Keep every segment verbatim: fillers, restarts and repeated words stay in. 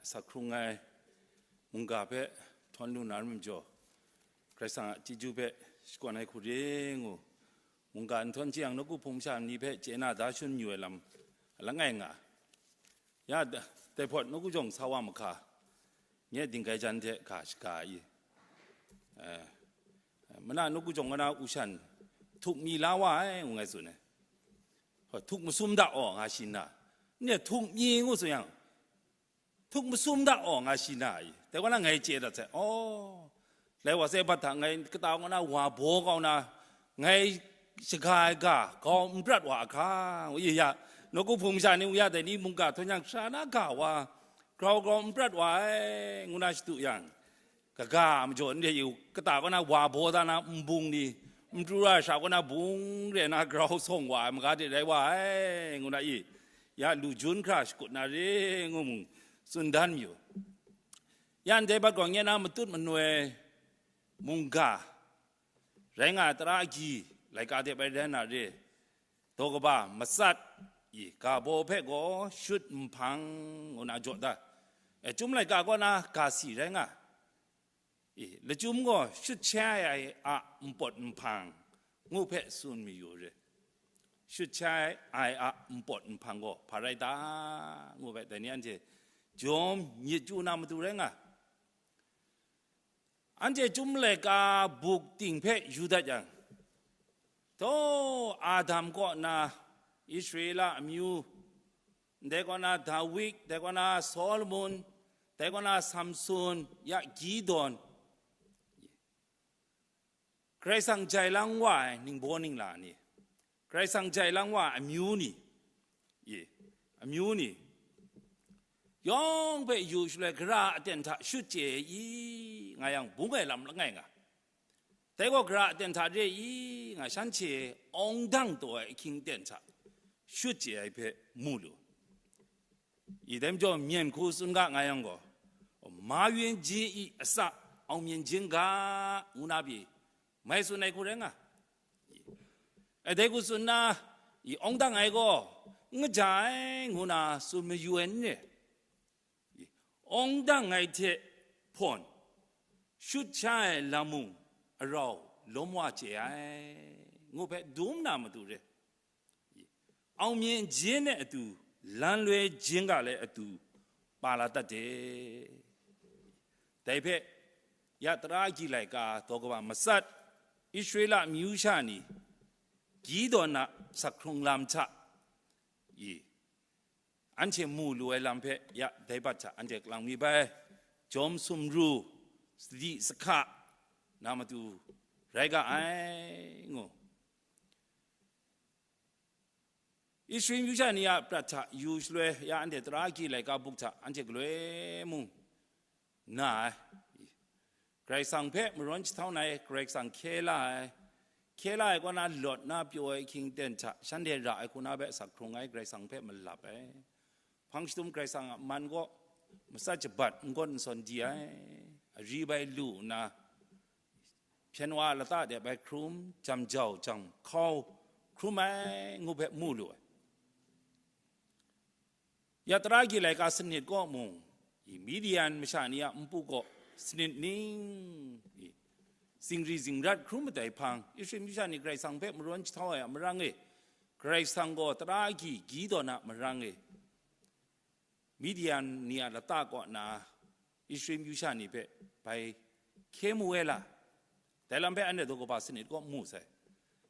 Sak hkrung ai mungga hpe htawn lu na rim jaw, Karai Kasang a chyeju hpe shakawn ai hku re ngu, mungga nhtawm chyang nawku hpung masha ni hpe chye na da shun yu ai lam langai nga. Ya, dai hpawt nawku jawng sa wa mahka, nye dinggai jan hte ga shaga i. Eh, mana nawku jawng kana u shan, htuk mi la wa ai, ngu ngai tsun ai. Htuk masum da aw, nga shi nna, nye htuk mi ngu tsun yang, htuk masum da aw, nga shi nna i. Dai kaw na ngai chye dat sai, aw, lai wa sai bat hta ngai kata kaw na wa baw kau na, ngai shaga ai ga, gau n prat wa a hka, ngu i ya, nawku hpung masha ni u ya, dai ni mungga htawn yang, sha na ga wa, grau grau n prat wa ai, ngu na shadu yang, kaga a majaw n re yu, kata kaw na wa baw da na nbung ni, n pru ra sha kaw na bung re na grau sawng wa ai maga de rai wa ai, ngu na i, ya lu jun hkra shakut na re ngu mung tsun dan mayu. Ya ndai bat gaw nye na matut manoi mungga rai nga ai tara agyi laika de bai rai na re, daw kaba matsat i ga baw hpe gaw shut nhpang ngu na jaw da. E, Chyum laika kaw na ga si rai nga. I, lachyum gaw shut shai ai a npawt nhpang ngu hpe tsun mayu re. Shut shai ai a npawt nhpang gaw hpa rai ta? Ngu hpe dai ni anhte jawm myit chyu na matu rai nga. Anhte Chyum laika buk ting hpe yu dat yang, taw, Adam kaw na Israela amyu, ndai kaw na Dawid, dai kaw na Solomon, dai kaw na Samson, ya Gideon, Karai Kasang jai lang wa ai ningbaw ningla ni, Karai Kasang jai lang wa ai amyu ni, ye, amyu ni yawng hpe yu shaloi, gara aten hta shut chye ai i, nga yang bung ai lam langai nga. Dai gaw gara aten hta re i, nga shanhte awng dang taw ai ahkying aten hta shut chye ai hpe mu lu. I dai majaw, myen hku tsun ga nga yang gaw, 马云 ji i asa, အောင်မြင်ခြင်းက ngu na pyi, mai tsun ai hku rai nga. E, dai hku tsun na, i awng dang ai gaw, n kaja ai, ngu na tsun mayu ai n re. I, awng dang ai hte hpawn, shut sha ai lam mung arau lawm wa chye ai, ngu hpe dum na matu re. အောင်မြင်ခြင်းနဲ့အတူ လမ်းလွဲခြင်းကလည်းအတူ ပါလာတတ်တယ်။ Dai hpe, ya tara agyi laika daw kaba matsat, Israela amyu sha ni, Gideon a sak hkrung lam hta, i, anhte mu lu ai lam hpe, ya dai bat hta anhte kalang mi bai, jawm sumru, sadi sahka na matu rai ga ai, ngu. Israel myu sha ni a prat hta yu shaloi, ya anhte tara agyi laika buk hta anhte galoi mung na ai. Karai Kasang hpe marawn jahtau na ai, Karai Kasang hkye la ai, hkye la ai kaw na lawt na pyaw ai ahkying aten hta shanhte ra ai hku na hpe asak hkrung ai, Karai Kasang hpe malap ai. Hpang shadum Karai Kasang a man kaw matsat shabat n gawn n sawn di ai, ari bai lu nna, hpyen wa lata de bai hkrum, jam jau jang hkau hkrum ai ngu hpe mu lu ai. Ya tara agyi laika sanit kaw mung, i Midian masha ni a npu kaw sanit ning, i zingri zingrat hkrum madai hpang, Israel myu sha ni Karai Kasang hpe marawn jahtau ai a marang e, Karai Kasang gaw tara agyi Gideon a marang e, Midian ni a lata kaw na Israel myu sha ni hpe bai hkye mu ai la? Dai lam hpe anhte daw kaba sanit kaw mu sai.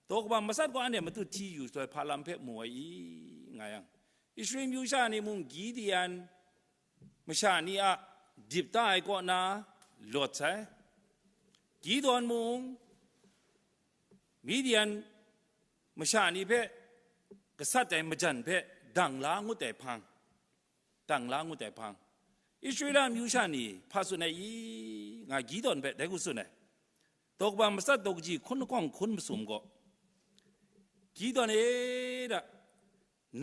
Daw kaba matsat gaw anhte matut hti yu shaloi hpa lam hpe mu ai i, nga yang, Israel myu sha ni mung Gideon masha ni a dip da ai kaw na lawt sai. Gideon mung Midian masha ni hpe gasat ai majan hpe dang la ngut ai hpang, dang la ngut ai hpang, Israela myu sha ni hpa tsun ai i, nga Gideon hpe dai hku tsun ai. Daw kaba matsat daw kaji hkun lahkawng hkun masum gaw, Gideon e da,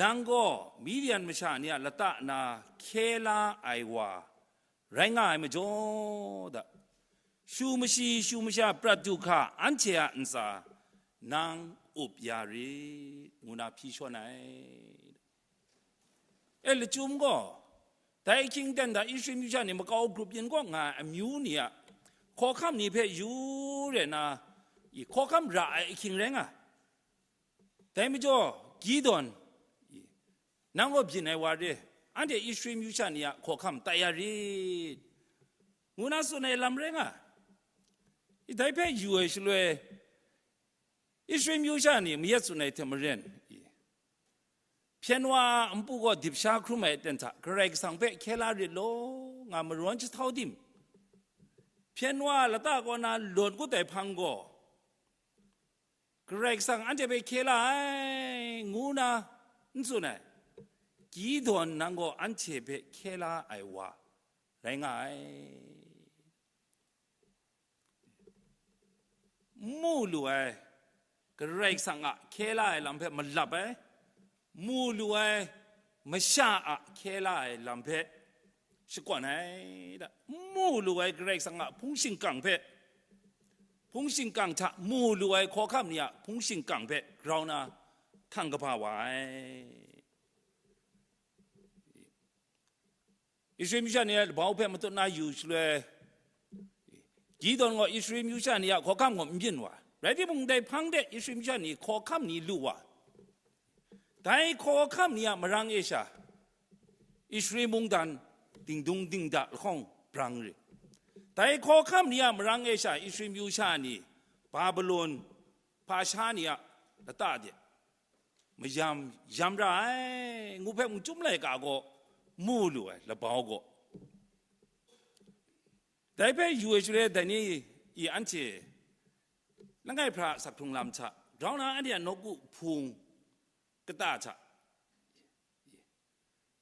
nang gaw Midian masha ni a lata na hkye la ai wa rai nga ai majaw da, shu mashi shu masha prat du hkra anhte a ntsa nang up ya rit, ngu na hpyi shawn ai. E, lachyum gaw, Dai ahkying ten hta Israel masha ni makau grup yin kaw nga ai amyu ni a hkawhkam ni hpe yu re na, i hkawhkam ra ai ahkying rai nga. Dai majaw, Gideon, i, nang gaw byin ai wa re, anhte Israel masha ni a hkawhkam tai ya rit, ngu na tsun ai lam rai nga. I, dai hpe yu ai shaloi, Israel masha ni mayat tsun ai hte maren, i, hpyen wa a npu gaw dip sha hkrum ai aten hta Karai Kasang hpe hkye la rit law, nga marawn jahtau tim, hpyen wa a lata kaw na lawt kut ai hpang gaw, Karai Kasang anhte hpe hkye la ai, ngu na n tsun ai. Gideon nang gaw anhte hpe hkye la ai wa rai nga ai. N mu lu ai Karai Kasang a hkye la ai lam hpe malap ai, mu lu ai masha a hkye la ai lam hpe shakawn ai da. N mu lu ai Karai Kasang a hpung shingkang hpe, hpung shingkang hta mu lu ai hkawhkam ni a hpung shingkang hpe grau na htang kaba wa ai. Israel masha ni a labau hpe matut na yu shaloi, Gideon gaw Israel masha ni a hkawhkam gaw n byin wa. Rai timung, dai hpang de Israel masha ni hkawhkam ni lu wa. Dai hkawhkam ni a marang e sha, Israel mungdan dingdung dingda lahkawng brang re. Dai hkawhkam ni a marang e sha, Israel masha ni Babilon hpa sha ni a lata de mayam yam ra ai, ngu hpe mung chyum laika gaw mu lu ai, labau gaw. Dai hpe yu ai shaloi, dai ni i anhte langai hpra a sak hkrung lam hta grau na, anhte a nawku hpung kata hta,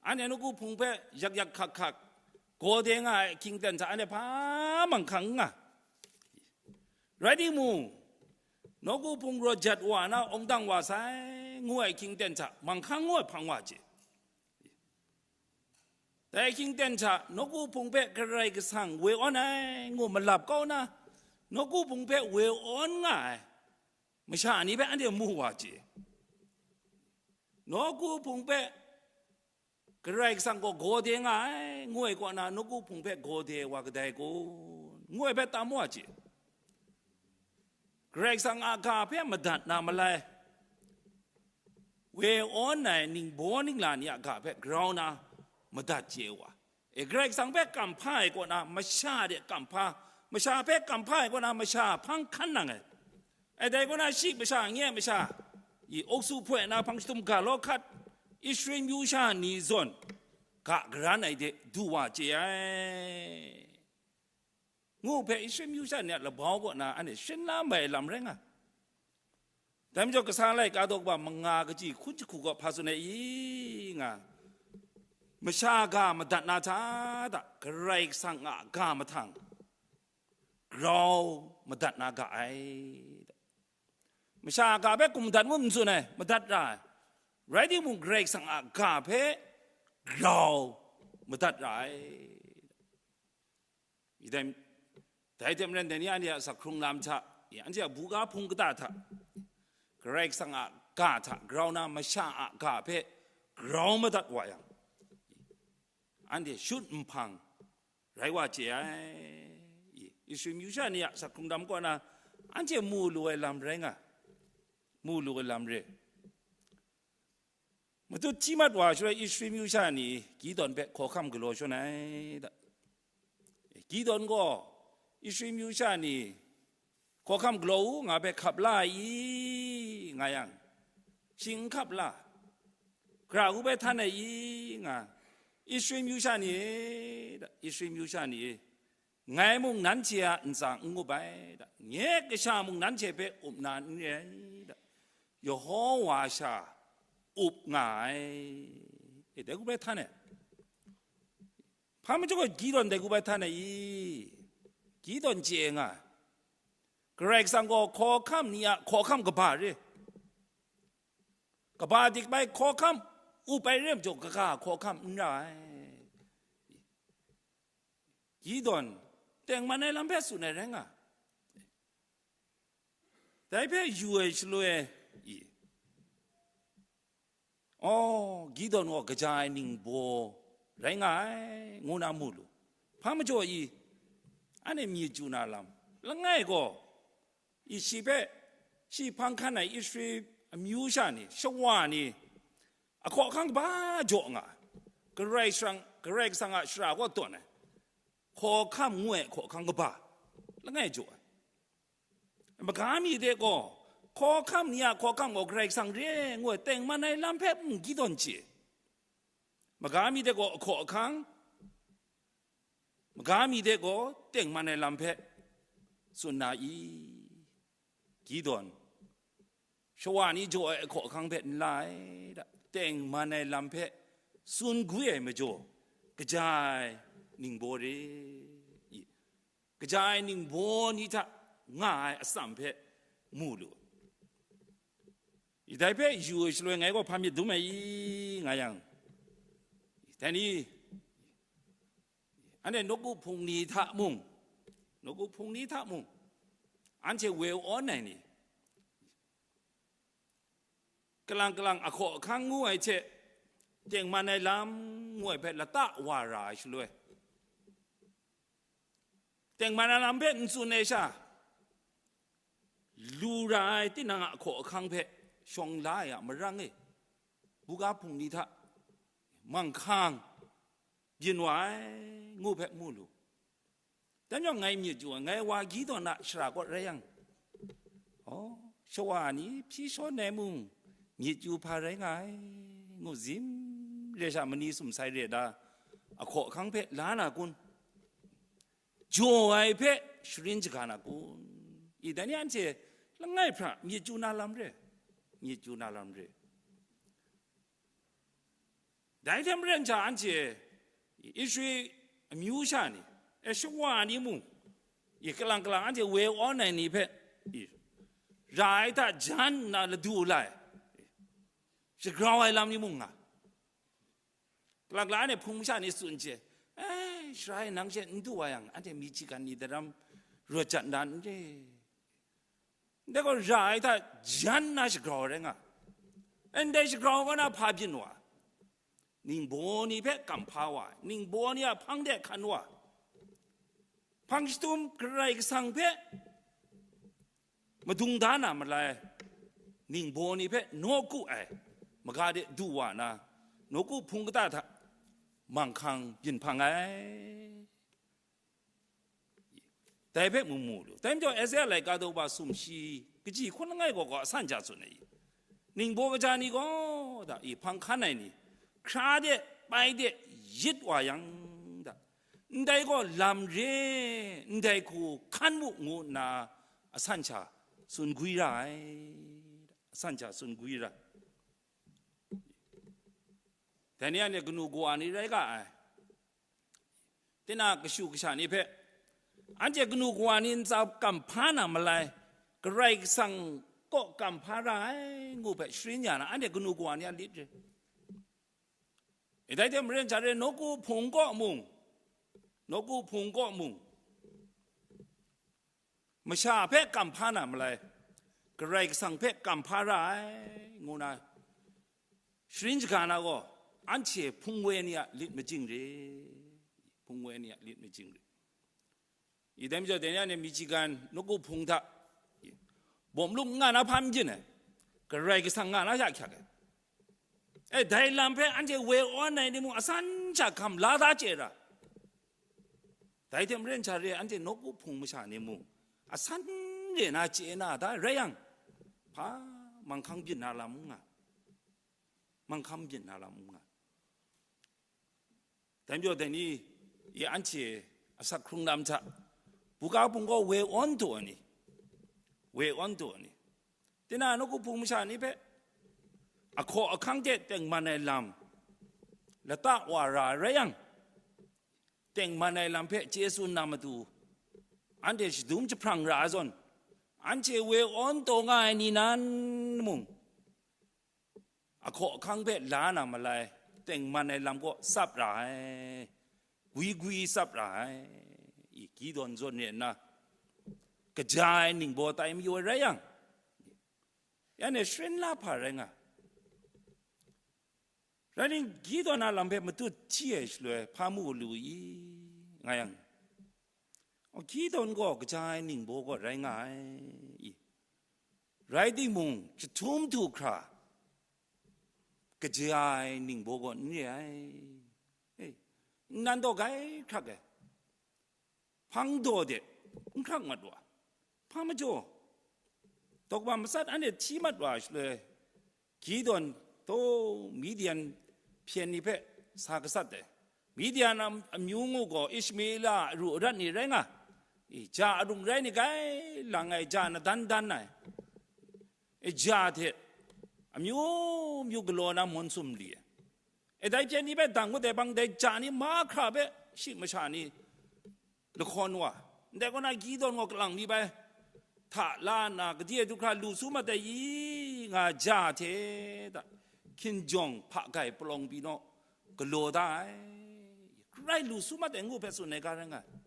anhte nawku hpung hpe yak yak hkak hkak gaw de nga ai ahkying ten hta, anhte hpa manghkang n nga. Rai timung, nawku hpung rawt jat wa na awng dang wa sai, ngu ai ahkying ten hta manghkang ngu ai hpang wa chye. Dai ahkying ten hta nawku hpung hpe Karai Kasang woi awn ai ngu malap kau na, nawku hpung hpe woi awn nga ai masha ni hpe anhte mu wa chye. Nawku hpung hpe Karai Kasang gaw gaw de nga ai, ngu ai kaw na, nawku hpung hpe gaw de wa kadai kun, ngu ai hpe tam wa chye. Karai Kasang a ga hpe madat na malai, woi awn ai ningbaw ningla ni a ga hpe grau na madat chye wa. E, Karai Kasang hpe kamhpa ai kaw na, masha de kamhpa, masha hpe kamhpa ai kaw na, masha hpang hkan nang ai. E, dai kaw na, shi masha, nye masha, i, auk su hpoi na hpang shadum ga law hkat, Israel masha ni zawn ga garan ai de du wa chye ai, ngu hpe Israel masha ni a labau kaw na anhte shim la mai lam rai nga. Dai majaw, kasa laika daw kaba manga kaji hkun jahku gaw hpa tsun ai i nga, masha ga madat na hta da, Karai Kasang a ga mahtang grau madat na ga ai. Masha a ga hpe kum madat ngut n tsun ai, madat ra ai. Rai timung, Karai Kasang a ga hpe grau madat ra ai. Dai, dai hte maren, dai ni anhte a sak hkrung lam hta, anhte a buga hpung kata hta, Karai Kasang a ga hta grau na masha a ga hpe grau madat wa yang, anhte shut nhpang rai wa chye ai. Israel masha ni a sak hkrung lam kaw na, anhte mu lu ai lam rai nga, mu lu ai lam re. Matut hti mat wa shaloi, Israel masha ni Gideon hpe hkawhkam galaw shawn ai da. Gideon gaw Israel masha ni hkawhkam galaw u, nga hpe hkap la ai i, nga yang, shing n hkap la, gara hku bai htan ai i, nga, Israel masha ni e, da, Israel masha ni e, ngai mung nanhte a ntsa n ngup ai, da, nye kasha mung nanhte hpe up na n re ai, da, Yehowa sha up nga ai, e, dai hku bai htan ai. Hpa majaw gaw Gideon dai hku bai htan ai i? Gideon chye nga ai. Karai Kasang gaw hkawhkam ni a hkawhkam kaba re. Kaba dik bai hkawhkam up ai re majaw, kaga hkawhkam n ra ai. Gideon tengman ai lam hpe tsun ai rai nga. Dai hpe yu ai shaloi, i, oh, Gideon gaw kaja ai ningbaw rai nga ai, ngu na mu lu. Hpa majaw i, anhte myit chyu na lam, langai gaw, i shi hpe, shi hpang hkan ai Israel amyu sha ni, shawa ni, ahkaw ahkang kaba jaw nga ai. Karai Kasang, Karai Kasang a shara kaw tawn ai, hkawhkam ngu ai ahkaw ahkang kaba, langai jaw ai. Maga mi de gaw, hkawhkam ni a hkawhkam gaw Karai Kasang re ai ngu ai tengman ai lam hpe mung Gideon chye. Maga mi de gaw ahkaw ahkang, maga mi de gaw tengman ai lam hpe tsun na i? Gideon, shawa ni jaw ai ahkaw ahkang hpe n la ai da, tengman ai lam hpe tsun gwi ai majaw, kaja ai ningbaw re i? Kaja ai ningbaw ni hta nga ai atsam hpe mu lu. I dai hpe yu ai shaloi ngai gaw hpa myit dum ai i, nga yang, dai ni, anhte nawku hpung ni hta mung, nawku hpung ni hta mung, anhte woi awn ai ni, kalang kalang ahkaw ahkang ngu ai hte tengman ai lam ngu ai hpe lata wa ra ai shaloi, tengman ai lam hpe n tsun ai sha, lu ra ai tinang a ahkaw ahkang hpe shawng la ai a marang e, buga hpung ni hta manghkang byin wa ai ngu hpe mu lu. Dan yawng ngai myit chyu ai, ngai wa Gideon a shara kaw rai yang, aw, shawa ni hpyi shawn ai mung myit chyu hpa rai nga ai, ngu zim re sha, mani sumsai re da, ahkaw ahkang hpe la na kun? Jaw ai hpe sharin shaga na kun? I, dai ni anhte langai hpra myit chyu na lam re, myit chyu na lam re. Dai hte maren hta anhte Israel amyu sha ni, e, shawa ni mung, i, kalang kalang anhte woi awn ai ni hpe, i, ra ai hta jan nna ladu la ai, i, shagrau ai lam ni mung nga. Kalang kalang anhte hpung masha ni tsun chye, e, Israel nang she n du wa yang, anhte Michigan ni daram rawt jat nna n re? Ndai gaw ra ai hta jan nna shagrau ai rai nga. Ndai shagrau kaw na hpa byin wa? Ningbaw ni hpe kamhpa wa ai, ningbaw ni a hpang de hkan wa ai, hpang jahtum Karai Kasang hpe madung da na malai, ningbaw ni hpe nawku ai, maga de du wa na, nawku hpung kata hta manghkang byin hpang ai. Dai hpe mu mu lu. Dai majaw, Esaia laika daw ba sumshi kaji hkun langai gaw gaw asan ja tsun ai i? Ningbaw kaja ni gaw, da, i hpang hkan ai ni, hkra de, pai de, yit wa yang, da, ndai gaw lam re, ndai hku hkan mu, ngu nna asan sha tsun gwi ra ai, asan sha tsun gwi ra ai. Dai ni anhte kanu kawa ni rai ga ai. Tinang kashu kasha ni hpe, anhte kanu kawa ni ntsa kamhpa na malai, Karai Kasang kaw kamhpa ra ai ngu hpe sharin ya na, anhte kanu kawa ni a lit re. E, dai hte maren sha re, nawku hpung kaw mung, nawku hpung kaw mung, masha hpe kamhpa na malai, Karai Kasang hpe kamhpa ra ai, ngu na sharin shaga na gaw, anhte hpung woi ni a lit majing re, hpung woi ni a lit majing re. I dai majaw, dai ni anhte Michigan nawku hpung hta bawm lung n nga na hpa n byin ai, Karai Kasang nga na sha hkyak ai. E, dai lam hpe anhte woi awn ai ni mung asan sha hkam la da chye ra. Dai hte maren sha re, anhte nawku hpung masha ni mung asan re na chye na da rai yang, hpa manghkang byin na lam n nga, manghkang byin na lam n nga. Dai majaw, dai ni, i anhte asak hkrung lam hta, buga bung gaw woi awn taw ai ni, woi awn taw ai ni, tinang nawku hpung masha ni hpe ahkaw ahkang hte tengman ai lam lata wa ra ai rai yang, tengman ai lam hpe chye tsun na matu, anhte shadum jahprang ra ai zawn, anhte woi awn taw nga ai ni nan mung, ahkaw ahkang hpe la na malai, tengman ai lam kaw tsap ra ai, gwi gwi tsap ra ai, i Gideon zawn re nna, kaja ai ningbaw tai mayu ai rai yang, ya ne sharin la hpa rai nga. Rai nang, Gideon a lam hpe matut hti ai shaloi hpa mu lu i, nga yang, Gideon gaw kaja ai ningbaw gaw rai nga ai i, rai timung, jahtum du hkra kaja ai ningbaw gaw n re ai. Ei, nnan taw grai hkrak ai, hpang daw de n hkrak mat wa, hpa majaw, dawk wa matsat anhte hti mat wa shaloi, Gideon taw Midian hpyen ni hpe sa gasat ai. Midian am-, amyu ngu gaw Ishmaela a ru arat ni rai nga, i, ja arung rai ni grai lang ai, ja nadan dan ai, e, ja hte amyu myu galaw na mawn sumli ai. E, dai hpyen ni hpe dang ngut ai bang, dai ja ni mahkra hpe shi masha ni lahkawn wa. Ndai kaw na Gideon gaw kalang mi bai hta la nna, gade du hkra lu su mat ai i, nga ja hte da, hkinjawng hpa gai palawng pyi naw galaw da ai, grai lu su mat ai ngu hpe tsun ai ga rai nga ai.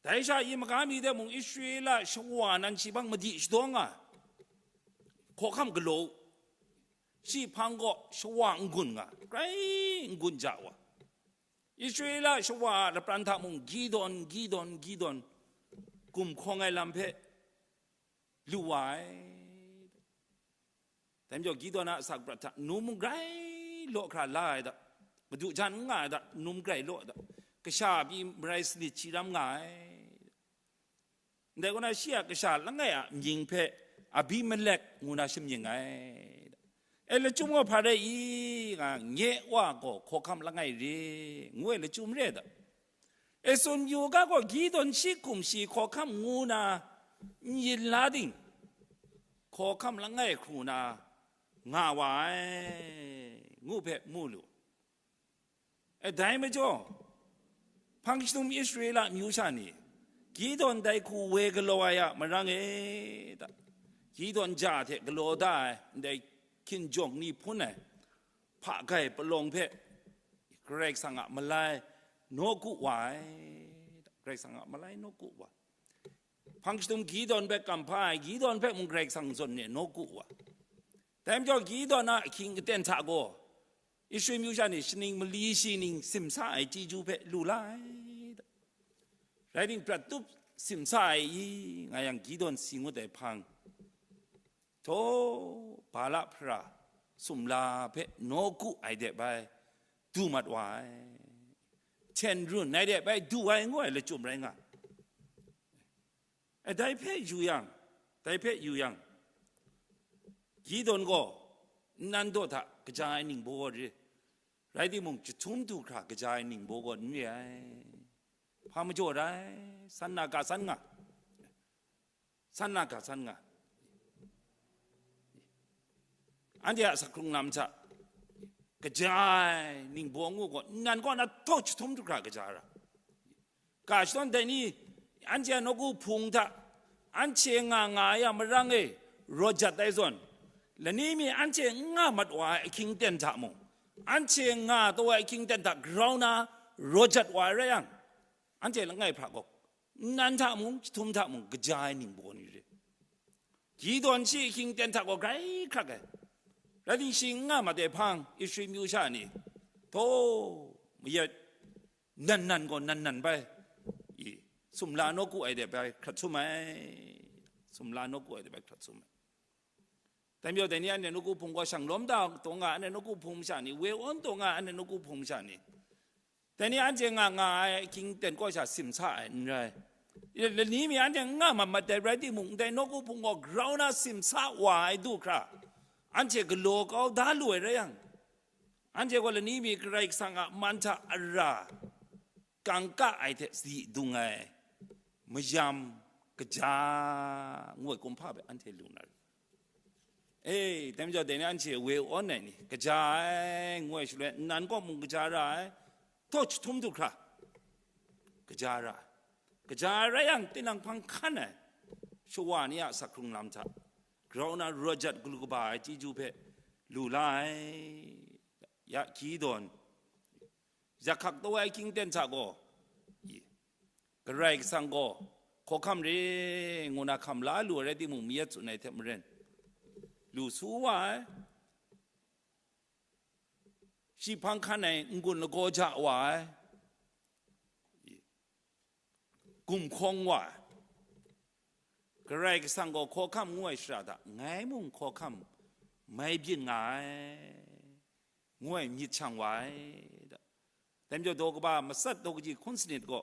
Dai sha i maga mi de mung, Israela shawa nan shi hpang madi shadaw nga, hkawhkam galaw u, shi hpang gaw shawa n-gun nga, grai n-gun ja wa. Israela shawa a lapran hta mung Gideon, Gideon, Gideon, gumhkawng ai lam hpe lu wa ai. Dai majaw, Gideon a asak prat hta num grai law hkra la ai da, madu jan n nga ai da, num grai law ai da, kasha pyi marai sanit shi ram nga ai. Ndai kaw na, shi a kasha langai a mying hpe Abimelek ngu na shamying ai. E, lachyum gaw hpa rai i, nga, nye wa gaw hkawhkam langai re, ngu ai lachyum re ai da. E, tsun yu ga gaw, Gideon shi hkum shi hkawhkam ngu na n yin la ding, hkawhkam langai hkru na nga wa ai, ngu hpe mu lu. E, dai majaw, hpang jahtum Israela amyu sha ni, Gideon dai hku woi galaw ai a marang e da, Gideon ja hte galaw da ai ndai hkinjawng ni hpun ai hpa gai palawng hpe Karai Kasang a malai nawku wa ai, Karai Kasang a malai nawku wa. Hpang jahtum Gideon hpe kamhpa ai, Gideon hpe mung Karai Kasang zawn e nawku wa. Dai majaw, Gideon a ahkying aten hta gaw, Israel myu sha ni shaning mali shi ning simsa ai chyeju hpe lu la ai. Rai timung, prat tup simsa ai i, nga yang, Gideon si ngut ai hpang, htaw, Balak hpara sumla hpe nawku ai de bai du mat wa ai, hten run ai de bai du ai, ngu ai lachyum rai nga. E, dai hpe yu yang, dai hpe yu yang, Gideon gaw nnan daw hta kaja ai ningbaw gaw re, rai timung, jahtum du hkra kaja ai ningbaw gaw n re ai. Hpa majaw rai, san na ga san nga, san na ga san nga. Anhte a asak hkrung lam hta kaja ai ningbaw ngu gaw, nnan kaw na htaw jahtum du hkra kaja ra. Ga shadawn dai ni, anhte a nawku hpung hta, anhte nga nga ai a marang e rawt jat ai zawn, lani mi anhte n nga mat wa ai ahkying ten hta mung, anhte nga taw ai ahkying ten hta grau na rawt jat wa ai rai yang, anhte langai hpra gaw, nnan hta mung, jahtum hta mung, kaja ai ningbaw ni re. Gideon shi ahkying ten hta gaw grai hkrak ai. Rai timung, shi n nga mat ai hpang, Israel myu sha ni, htaw, mayat nan nan gaw nan nan bai, i, sumla nawku ai de bai hkrat sum ai, sumla nawku ai de bai hkrat sum ai. Dai majaw, dai ni anhte nawku hpung gaw shang lawm da taw nga, anhte nawku hpung masha ni, woi awn taw nga, anhte nawku hpung masha ni, dai ni anhte nga nga ai ahkying ten kaw sha simsa ai n rai. Lani mi anhte n nga mat mat ai rai timung, ndai nawku hpung gaw grau na simsa wa ai du hkra, anhte galaw kau da lu ai rai yang, anhte gaw lani mi Karai Kasang a man hta ara kangka ai hte sadi dung ai mayam kaja ngu ai kumhpa hpe anhte lu na re. E, dai majaw, dai ni anhte woi awn ai ni, kaja ai ngu ai shaloi, nnan kaw mung kaja ra ai, htaw jahtum du hkra kaja ra ai. Kaja ai rai yang, tinang hpang hkan ai shawa ni a asak hkrung lam hta grau na rawt jat galu kaba ai chyeju hpe lu la ai. Ya, Gideon, zahkhak taw ai ahkying ten hta gaw, i, Karai Kasang gaw hkawhkam re ngu na hkam la lu ai rai timung, mayat tsun ai hte maren, lu su wa ai. shi hpang hkan ai n-gun lagaw ja wa ai, gumhkawng wa ai, Karai Kasang gaw hkawhkam ngu ai shara hta, ngai mung hkawhkam mai byin nga ai, ngu ai myit shang wa ai. Dai majaw, daw kaba matsat daw kaji hkun sanit gaw,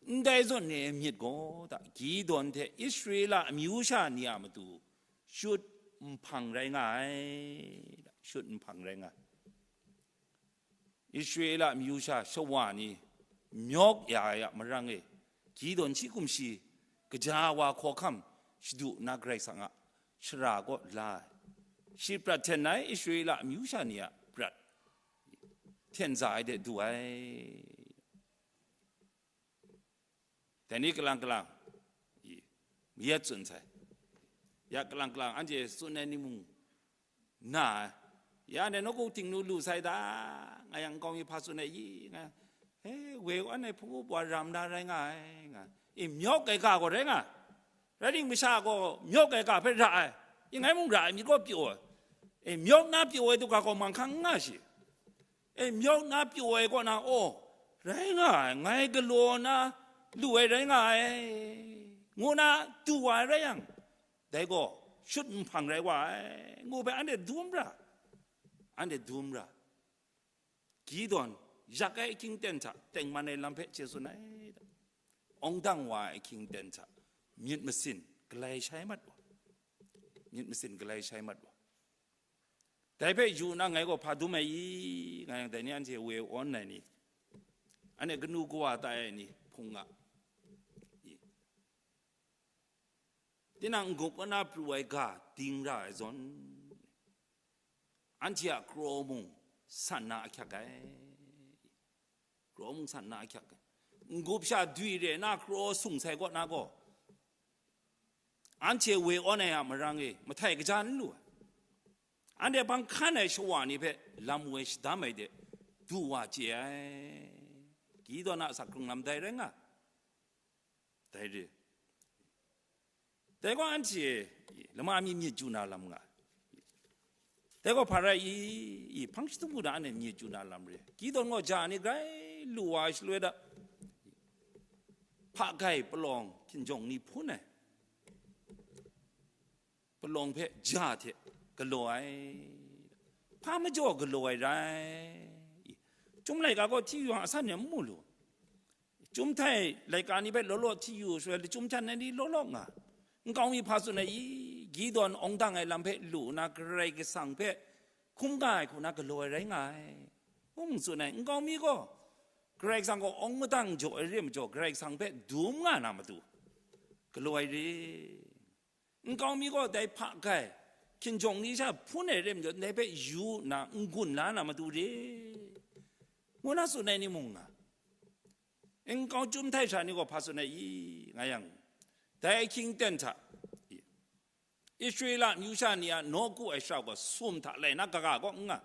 ndai zawn ni ai myit gaw, da, Gideon hte Israela amyu sha ni a matu shut nhpang rai nga ai, da, shut nhpang rai nga ai. Israela amyu sha shawa ni myawk ya ai a marang e, Gideon shi kumshi gaja wa hkawhkam shadu nna Karai Kasang a shara kaw la ai. Shi prat hten ai, Israela amyu sha ni a prat hten za ai de du ai. Dai ni kalang kalang, i, mayat tsun sai. Ya kalang kalang, anhte tsun ai ni mung na ai. Ya ne, nawku ting nu lu sai da, nga yang nkau mi hpa tsun ai i, nga, he, woi wan ai hpung u wa ram na rai nga ai, nga. I, myawk ai ga gaw rai nga. Rai ting, masha gaw myawk ai ga hpe ra ai. I, ngai mung ra ai myit gaw pyaw ai. E, myawk na pyaw ai du ga gaw manghkang n nga shi. E, myawk na pyaw ai kaw na, aw, rai nga ai, ngai galaw na lu ai rai nga ai, ngu na du wa ai rai yang, dai gaw shut nhpang rai wa ai, ngu hpe anhte dum ra, anhte dum ra. Gideon yak ai ahkying ten hta tengman ai lam hpe chye tsun ai, awng dang wa ai ahkying ten hta myit masin galai shai mat wa, myit masin galai shai mat wa. Dai hpe yu nna ngai gaw hpa dum ai i, nga yang, dai ni anhte woi awn ai ni, anhte kanu kawa tai ai ni hpung nga i, tinang n-gup n na pru ai ga ding ra ai zawn, anhte a kraw mung san na ahkyak ai, kraw mung san na ahkyak ai. N-gup sha dwi re na kraw sung sai kaw na gaw, anhte woi awn ai a marang e, mahtai kaja n lu ai. Anhte hpang hkan ai shawa ni hpe lam woi shadam ai de du wa chye ai. Gideon a asak hkrung lam dai rai nga, dai re. Dai gaw anhte lama mi myit ju na lam nga. Dai gaw hpa rai i, i hpang shi htum hku na anhte myit ju na lam re. Gideon gaw ja ni grai lu wa ai shaloi da, hpa gai palawng hkinjawng ni hpun ai, palawng hpe ja hte galaw ai. Hpa majaw galaw ai rai? Chyum laika gaw hti yu yang asan e n mu lu. Chyum htai laika ni hpe law law hti yu shaloi, lachyum htan ai ni law law nga. Nkau mi hpa tsun ai i, Gideon awng dang ai lam hpe lu nna Karai Kasang hpe hkungga ai hku na galaw ai rai nga ai, ngu tsun ai. Nkau mi gaw Karai Kasang gaw awng madang jaw ai re majaw, Karai Kasang hpe dum nga na matu galaw ai re. Nkau mi gaw dai hpa gai hkinjawng ni sha hpun ai re majaw, ndai hpe yu nna n-gun la na matu re, ngu na tsun ai ni mung nga. Nkau chyum htai sha ni gaw hpa tsun ai i, nga yang, dai ahkying ten hta Israela amyu sha ni a nawku ai shara gaw sum hta lai na kaga kaw n nga.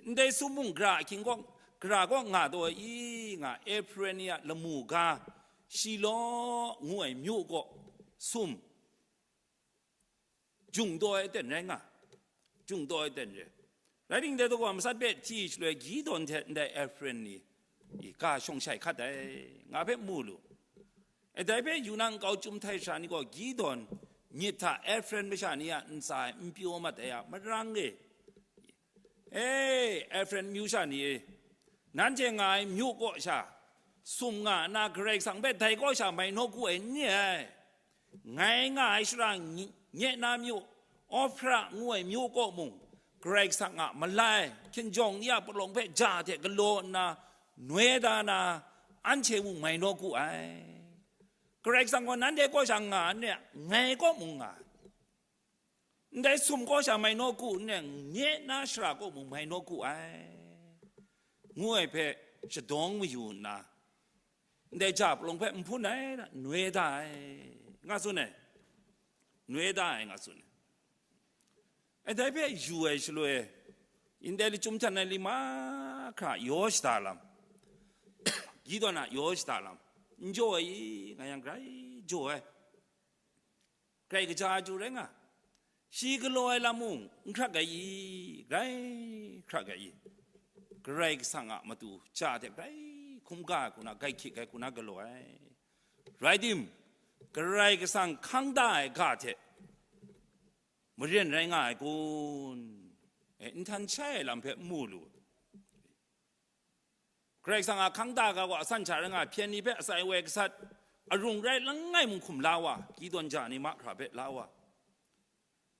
Ndai sum mung gara ahkying kaw, gara kaw nga taw ai i, nga, Efraim ni a lamu ga, Shilo ngu ai myu kaw sum jung taw ai aten rai nga, jung taw ai aten re. Rai timung, dai daw wa masat hpe hti shaloi Gideon hte ndai Efraim ni i ga shawng shai hkat ai, nga hpe mu lu. E, dai hpe yu na nkau chyum htai sha ni gaw Gideon myit hta Efraim masha ni a ntsa e n pyaw mat ai a marang e, E, Efraim myu sha ni e, nanhte nga ai myu kaw sha sum nga nna, Karai Kasang hpe dai kaw sha mai nawku ai n re ai. Ngai nga ai shara nye, nye na myu, Ofra ngu ai myu kaw mung, Karai Kasang a malai hkinjawng ni a palawng hpe ja hte galaw nna noi da na, anhte mung mai nawku ai. Karai Kasang gaw nanhte kaw sha nga n re, ngai kaw mung nga ai. Ndai sum kaw sha mai nawku n rai, nye na shara kaw mung mai nawku ai, ngu ai hpe shadawng mayu nna, ndai ja palawng hpe n hpun ai, noi da ai, nga tsun ai, noi da ai, nga tsun ai. Ai dai hpe yu ai shaloi, ndai lachyum htan ai li mahkra yaw shada lam, Gideon a yaw shada lam, n jaw ai i, nga yang grai jaw ai. Grai kaja chyu rai nga, shi galaw ai lam mung n hkrak ai i? Grai hkrak ai i? Karai Kasang a matu ja hte grai hkungga ai hku na, grai hkyit ai hku na galaw ai. Rai tim, Karai Kasang hkang da ai ga hte maren rai nga ai kun? E, nhtan shai ai lam hpe mu lu. Karai Kasang a hkang da ga gaw asan sha rai nga ai, hpyen ni hpe atsai woi gasat, arung rai langai mung hkum la wa, Gideon ja ni mahkra hpe la wa.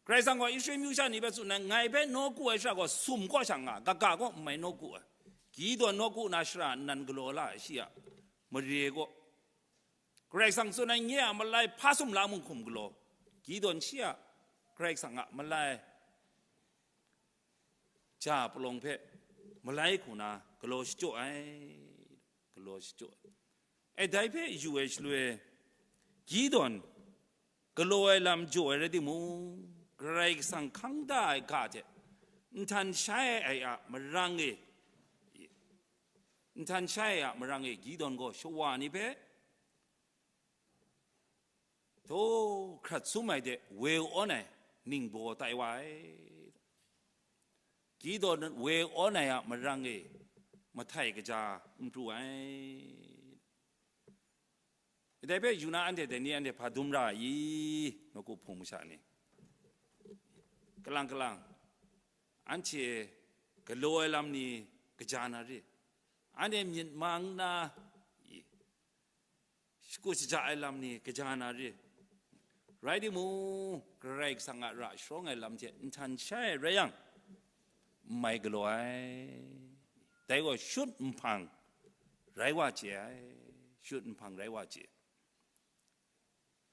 Karai Kasang gaw Israel myu sha ni hpe tsun ai, ngai hpe nawku ai shara gaw sum kaw sha nga, kaga kaw n mai nawku ai. Gideon nawku na shara nnan galaw la ai shi a mare gaw, Karai Kasang tsun ai, nye a malai hpa sum la mung hkum galaw, Gideon shi a Karai Kasang a malai ja palawng hpe malai hku na galaw shachyaw ai, galaw shachyaw ai. E, dai hpe yu ai shaloi, Gideon galaw ai lam jaw ai rai timung, Karai Kasang hkang da ai ga hte nhtan shai ai a marang e, nhtan shai ai a marang e, Gideon gaw shawa ni hpe, htaw hkrat sum ai de woi awn ai ningbaw tai wa ai. Gideon woi awn ai a marang e mahtai kaja n pru ai. Dai hpe yu na, anhte dai ni anhte hpa dum ra ai i, nawku hpung masha ni? Kalang kalang, anhte galaw ai lam ni kaja na re? Anhte myit mang nna, i, shakut shaja ai lam ni kaja na re? Rai timung, Karai Kasang a ra sharawng ai lam hte nhtan shai ai rai yang, n mai galaw ai. Dai gaw shut nhpang rai wa chye ai, shut nhpang rai wa chye.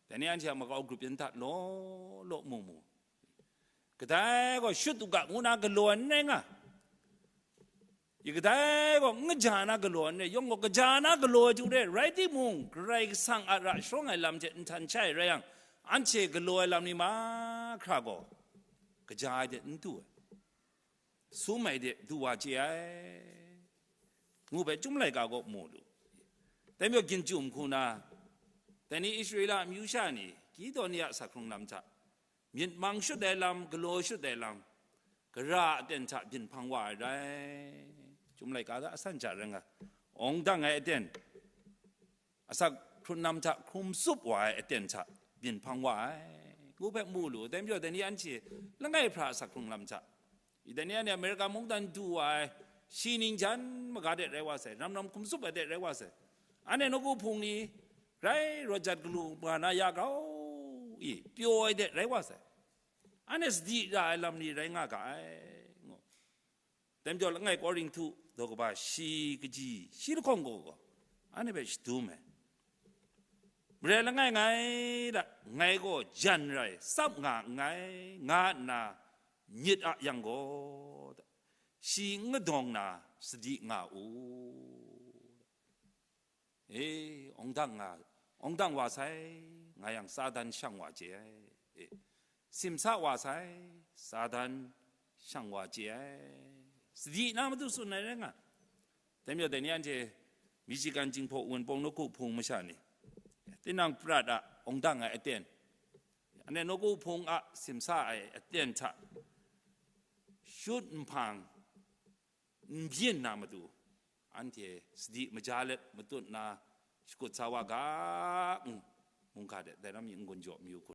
Dai ni anhte a makau grup yin dat law law mu mu. Kadai gaw shut u ga ngu na galaw ai n rai nga. I kadai gaw n kaja na galaw ai n rai, yawng gaw kaja na galaw ai hte re, rai timung, Karai Kasang a ra sharawng ai lam hte nhtan shai rai yang, anhte galaw ai lam ni mahkra gaw kaja ai de n du ai, sum ai de du wa chye ai, ngu bai Chyum laika gaw mu lu. Dai majaw, ginjum hku na, dai ni Israela amyu sha ni, Gideon ni a asak hkrung lam hta, myit mang shut ai lam, galaw shut ai lam, gara aten hta byin hpang wa ai rai. Chyum laika hta asan ja rai nga, awng dang ai aten, asak hkrun lam hta hkrum tsup wa ai aten hta byin hpang wa ai, ngu hpe mu lu. Dai majaw, dai ni anhte langai hpra asak hkrung lam hta, i, dai ni anhte Amerika mungdan du wa ai, shi ning jan maga de rai wa sai, ram ram hkrum tsup ai de rai wa sai. Anhte nawku hpung ni rai rawt jat galu nga na ya grau, i, pyaw ai de rai wa sai. Anhte sadi ra ai lam ni rai nga ga ai, ngu. Dai majaw, langai Korinhtu daw kaba shi kaji shi lahkawng gaw, anhte hpe shadum ai. Marai langai ngai da, ngai gaw jan rai, tsap nga nngai, nga nna myit a yang gaw, shi n kadawng na sadi nga u. E, awng dang nga, awng dang wa sai, nga yang Satan shang wa chye ai. E, simsa wa sai, Satan shang wa chye ai. Sadi na matu tsun ai rai nga. Dai majaw, dai ni anhte Michigan Jinghpaw Wunpawng nawku hpung masha ni, tinang prat a awng dang ai aten, anhte nawku hpung a simsa ai aten hta shut nhpang n byin na matu, anhte sadi maja let matut na shakut sa wa ga, ngu, mungga de dai lam yin n-gun jaw mayu hku